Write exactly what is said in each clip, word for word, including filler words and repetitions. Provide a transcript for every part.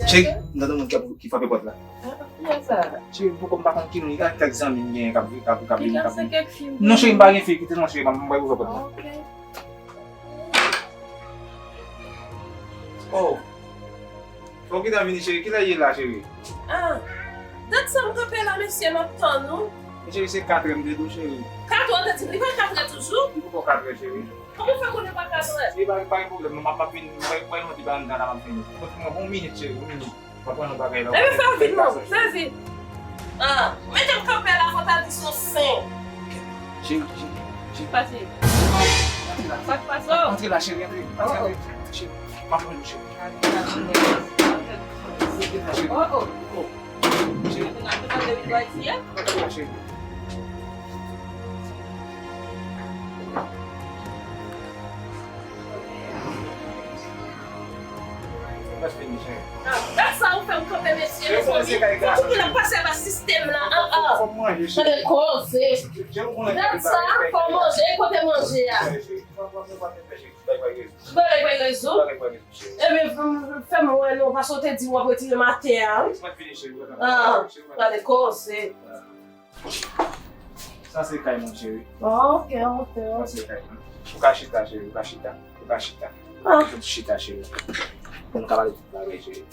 Cheri, m tande moun ki ap, ki frape pòt la. Cheri, m poko, m pa konn ki moun, e kèk zanmi m genyen k ap, k ap, k ap vini, k ap vini. Non, cheri, m pa gen fi, kite non, cheri, m, m pral ouvè pòt la. Oh. Fòk ou gentan vini, cheri. Kilè w ye la, cheri? Ah, dat sa m kanpe la, mesye, m ap tann ou. Men cheri, se katrè m te di w, cheri. Katrè w te di m, li pa katrè toujou? Li poko katrè, cheri. Kòman w fè konnen pa katrè? E pa, pa gen pwoblèm, non, m ap, m ap vini, m ap, m ap pran yon ti bagay anndan la, m ap vini. Bon, yon minit, cheri, yon minit. M ap pran yon bagay la. Ebyen, fè vit, non, fè vit. Ah, mete m kanpe la, fò ta di son sen. Cheri, cheri, cheri. Pati. Sa k pase w? Antre la, cheri, antre. Antre, antre, cheri. M ap pran nou, cheri. Antre la, cheri. Oh, oh. Oh. Cheri. Antre la, cheri. Mwen fini, cheri. Ah, dat sa ou fè m kanpe, mesye, mezanmi. Fò tout moun ap pase anba sistèm la. Ah, ah. Fò m manje, cheri. Tande koze. Dat sa, fò manje, kote manje a? Bagay pa gen rezon. Ebyen, fè m wè non, paske w te di w ap retire m atè a, wi. Ah, tande koze. Sa se kay mwen, cheri. Ok, ok, ok. Sa se kay mwen. Ou ka chita, cheri, ou ka chita. Ou ka chita. Ah. Ou chita, cheri. Pou nou ka pale tout bagay, cheri.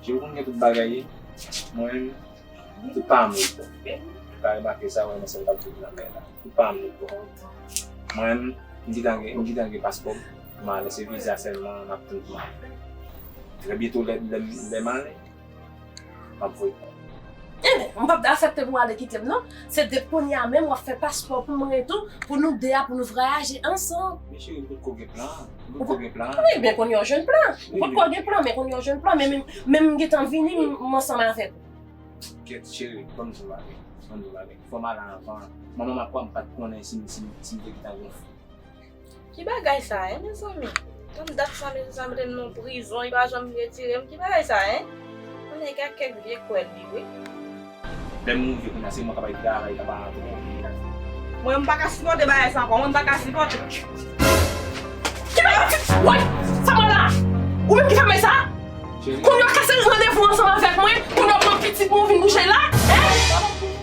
Cheri, ou konn gen tout bagay ye. Mwen menm, tout pa anmwe bon. Ou ka remake sa, wè, nan sèl k ap viv nan mè la. Tout pa anmwe bon. Mwen menm, m gentan gen, m gentan gen paspò m. M ale, se viza sèlman m ap tann pou m ale. Trè byento, lè, lè, lè m ale, m ap voye. Enben, m p ap aksepte pou w ale kite m, non. Se depi kounye a menm w ap fè paspò pou mwen tou, pou nou de a, pou nou vwayaje ansanm. Men cheri, m potko gen plan. M potko gen plan. Wi, men kounye a w jwenn plan. M potko gen plan, men kounye a w jwenn plan. Men, men, men m gentan vini, m, m ansanm avèk ou. Kèt, cheri, ban m di w bagay. Ban m di w bagay. Fò m ale anvan. Manman m ak papa m pa t konnen si m, si m, si m te gentan gen yon fi. Ki bagay sa, en, mezanmi? Tann dat sa, mezanmi, sa mete m nan prizon, li pa janm retire m. Ki bagay sa, en? Konnen gen kèk vye kwèl li, wi. Lè m rive kounye a, se mwen k ap al travay, k ap al. Mwen, m pa ka sipòte bagay sa ankò, mwen, m pa ka sipòte. Ki bagay? Woy! Samuela! Ou menm ki fè m sa? Kounye a w kase randevou ansanm avèk mwen, kounye a w pran pitit mwen, w vin kouche la, en?